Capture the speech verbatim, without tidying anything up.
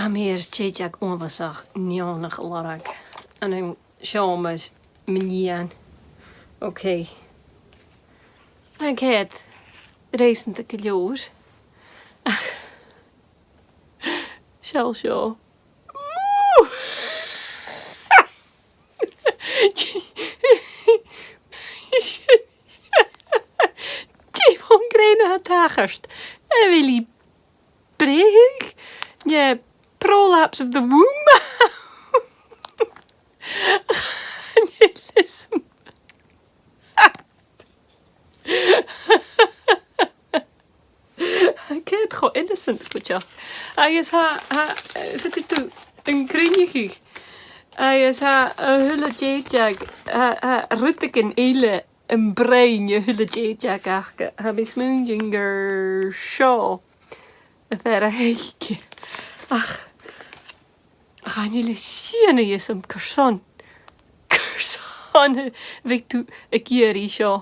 Tha mi air dèideag uabhasach neònach a lorg ann an seòmar mo nighean. Ok. Tha e reusanta gu leòr. Ach, seall seo. Dè bhon ghrèin a tha a' tachairt? A bheil i a' breithneachadh? No prolapse of the womb? Chan eil fhios agam. Tha e cho innocent cuideachd. Agus tha, tha, eh, faodaidh tu an cruinneachadh. Agus tha a h-uile dèideag, tha, tha rudeigin eile am broinn a h-uile dèideag aca. Tha mi a' smaoineachadh gur seo am fear a th' aice. Ach chan eil sìon a dh'fhios agam carson. Carson a bhiodh tu ag iarraidh seo.